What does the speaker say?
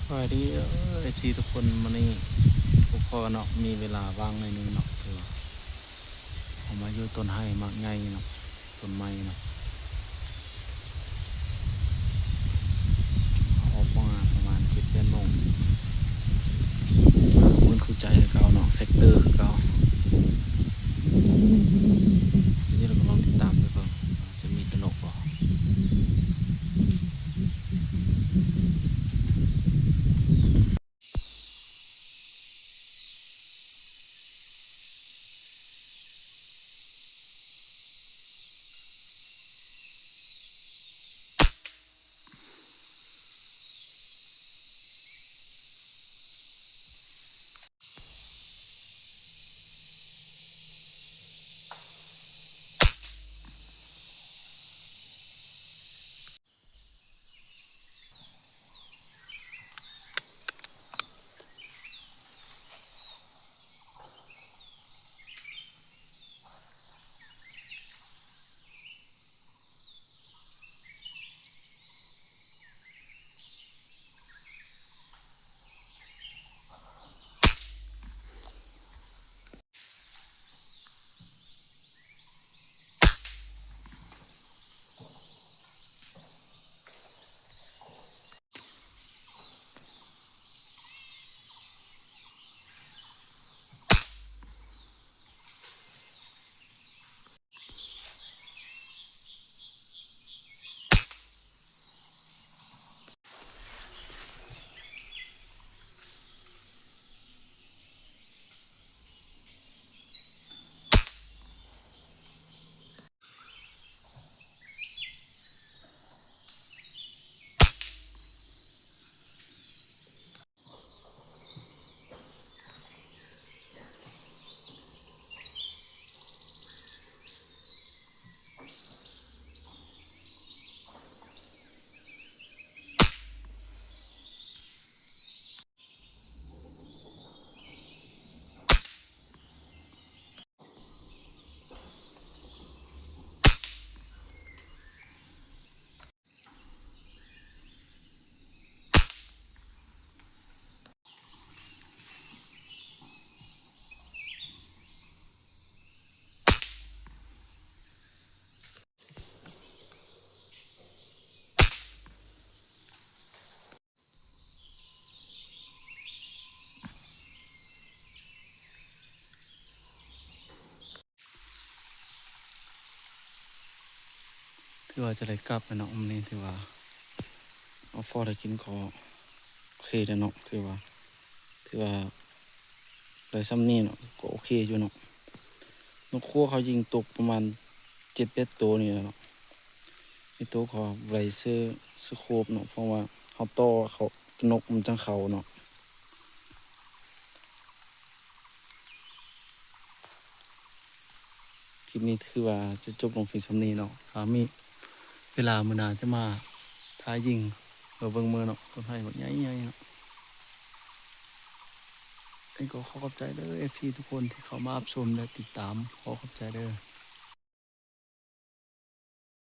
ສະບາຍດີເອີ ເອັຟຊີທຸກຄົນ, ມື້ນີ້ພວກຂ້ອຍເນາະ ມີເວລາວ່າງໜ້ອຍໜຶ່ງເນາະ ຄືວ່າເຮົາມາຢູ່ຕົ້ນໄຮ່ໝາກໃຫຍ່ເນາະ ຕົ້ນໄມ້ເນາະ ເຮົາອອກມາປະມານເຈັດແປດໂມງ ມື້ຄືໃຈຄືເກົ່າເນາະ ແຟກເຕີຄືເກົ່າ ດຽວເຮົາກໍລອງຕິດຕາມໄປເບິ່ງ ຈະມີຕົວນົກບໍ່. ຖືວ່າຈະໄດ້ກັບແລ້ວເນາະ ມື້ນີ້ຖືວ່າເອົາພໍໄດ້ກິນກໍໂອເຄແລ້ວເນາະ ຖືວ່າ ຖືວ່າໄດ້ສ່ຳນີ້ເນາະ ກໍໂອເຄຢູ່ເນາະ. ນົກຂົວເຂົາຍິງຕົກປະມານເຈັດແປດໂຕນີ້ແຫຼະເນາະ. ມີໂຕເຂົາໄວ້ຊື້ສະໂຄບເນາະ ເພາະວ່າເຮົາຕໍ່ເຂົາ ນົກມັນຈັ່ງເຂົ້າເນາະ. ຄລິບນີ້ຖືວ່າຈະຈົບລົງພຽງສ່ຳນີ້ເນາະ. ຖ້າມີເວລາມື້ໜ້າຈະມາຖ່າຍຍິງ ມາເບິ່ງເມືອເນາະ. ຕົ້ນໄມ້ບັກໃຫຍ່ໆເນາະ. ເອງກໍຂໍຂອບໃຈເດີ ເອັຟຊີທຸກຄົນທີ່ເຂົ້າມາຮັບຊົມ ແລະ ຕິດຕາມ. ຂໍຂອບໃຈເດີ.